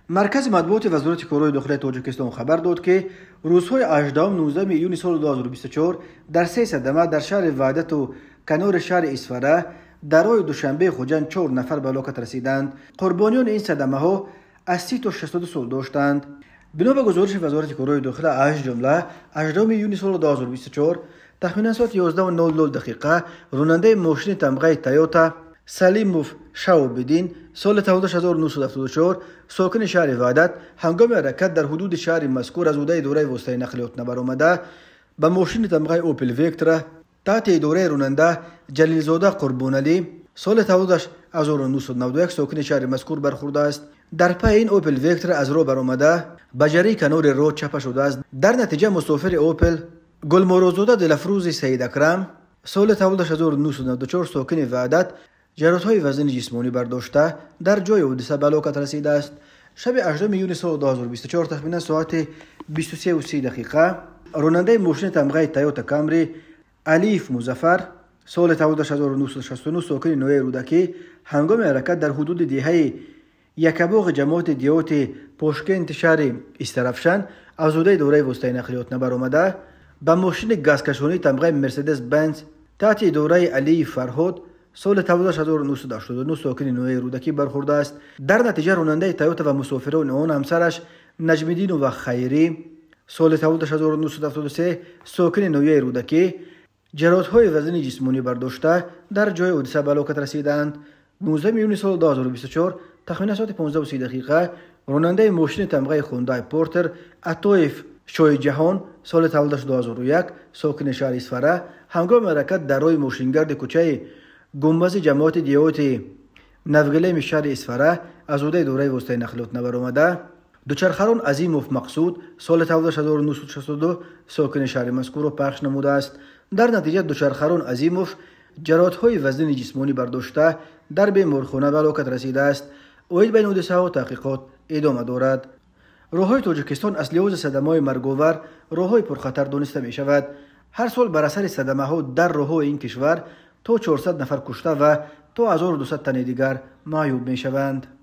Маркази матбуоти Вазорати корҳои дохилаи Тоҷикистон хабар дод, ки рӯзҳои 18-19 июни соли 2024 дар се садама дар шаҳри Ваҳдату канори шаҳри Исфара дар роҳи Душанбеи Хуҷанд 4 нафар ба ҳалокат расиданд. Қурбониёни ин садамаҳо аз 30 то 62 сол доштанд. Бино ба гузориши Вазорати корҳои дохила, аз ҷумла 18 июни соли 2024 тахминан соати 11:00 дақиқа ронандаи мошини тамғаи Тойота Салимов Шаобиддин соли таваллудаш 1974 сокини шаҳри Ваҳдат ҳангоми ҳаракат дар ҳудуди шаҳри мазкур аз ҳудаи идораи воситаи нақлиёт набаромада ба мошини тамғаи Опел Вектра таҳти идораи ронанда Ҷалилзода Қурбоналӣ соли таваллудаш 1991 сокини шаҳри мазкур бархӯрдааст. Дар пайи ин Опел Вектра аз роҳ баромада ба ҷарии канори роҳ чапа шудааст. Дар натиҷа мусофири Опел Гулмуродзода Дилафрӯзи Саидакрам соли таваллудаш 1994 сокини Ваҳдат ҷароҳатҳои вазнини ҷисмонӣ бардошта дар ҷои ҳодиса ба ҳалокат расидааст. Шаби 8 июни соли 2024 тахминан соати 23:30 дақиқа ронандаи мошини тамғаи Тойота Камри Алиев Музаффар соли таваллудаш 1969 сокини ноҳияи Рӯдакӣ ҳангоми ҳаракат дар ҳудуди деҳаи Якабоғи ҷамоати деҳоти Пошкенти шаҳри Истаравшан аз ҳудаи идораи воситаи нақлиёт набаромада ба мошини газкашонии тамғаи Мерседес Бенз таҳти идораи Алиев Фарҳод соли таваллудаш 1989 сокини ноҳияи Рӯдакӣ бархӯрдааст. Дар натиҷа ронандаи Тойота ва мусофирони он ҳамсараш Наҷмиддинова Хайрӣ соли таваллудаш 1973 сокини ноҳияи Рӯдакӣ ҷароҳатҳои вазнини ҷисмонӣ бардошта дар ҷои ҳодиса ба ҳалокат расиданд. 19 июни соли 2024 тахминан соати 15:30 дақиқа ронандаи мошини тамғаи Хундай Портер Атоев Шоҳиҷаҳон соли таваллудаш 2001 сокини шаҳри Исфара ҳангоми ҳаракат дар роҳи мошингарди кӯчаи гумбази ҷамоати деҳоти Навгилеми шаҳри Исфара аз ҳудаи идораи воситаи нақлиёт набаромада дучархарон Азимов Мақсуд соли таваллудаш 1962 сокини шаҳри мазкурро пахш намудааст. Дар натиҷа дучархарон Азимов ҷароҳатҳои вазнини ҷисмонӣ бардошта дар беморхона ба ҳалокат расидааст. Оид ба ин ҳодисаҳо таҳқиқот идома дорад. Роҳҳои Тоҷикистон аз лиҳози садамаҳои марговар роҳҳои пурхатар дониста мешавад. Ҳар сол бар асари садамаҳо дар роҳҳои ин кишвар то 400 нафар кушта ва то 1200 тани дигар маъюб мешаванд.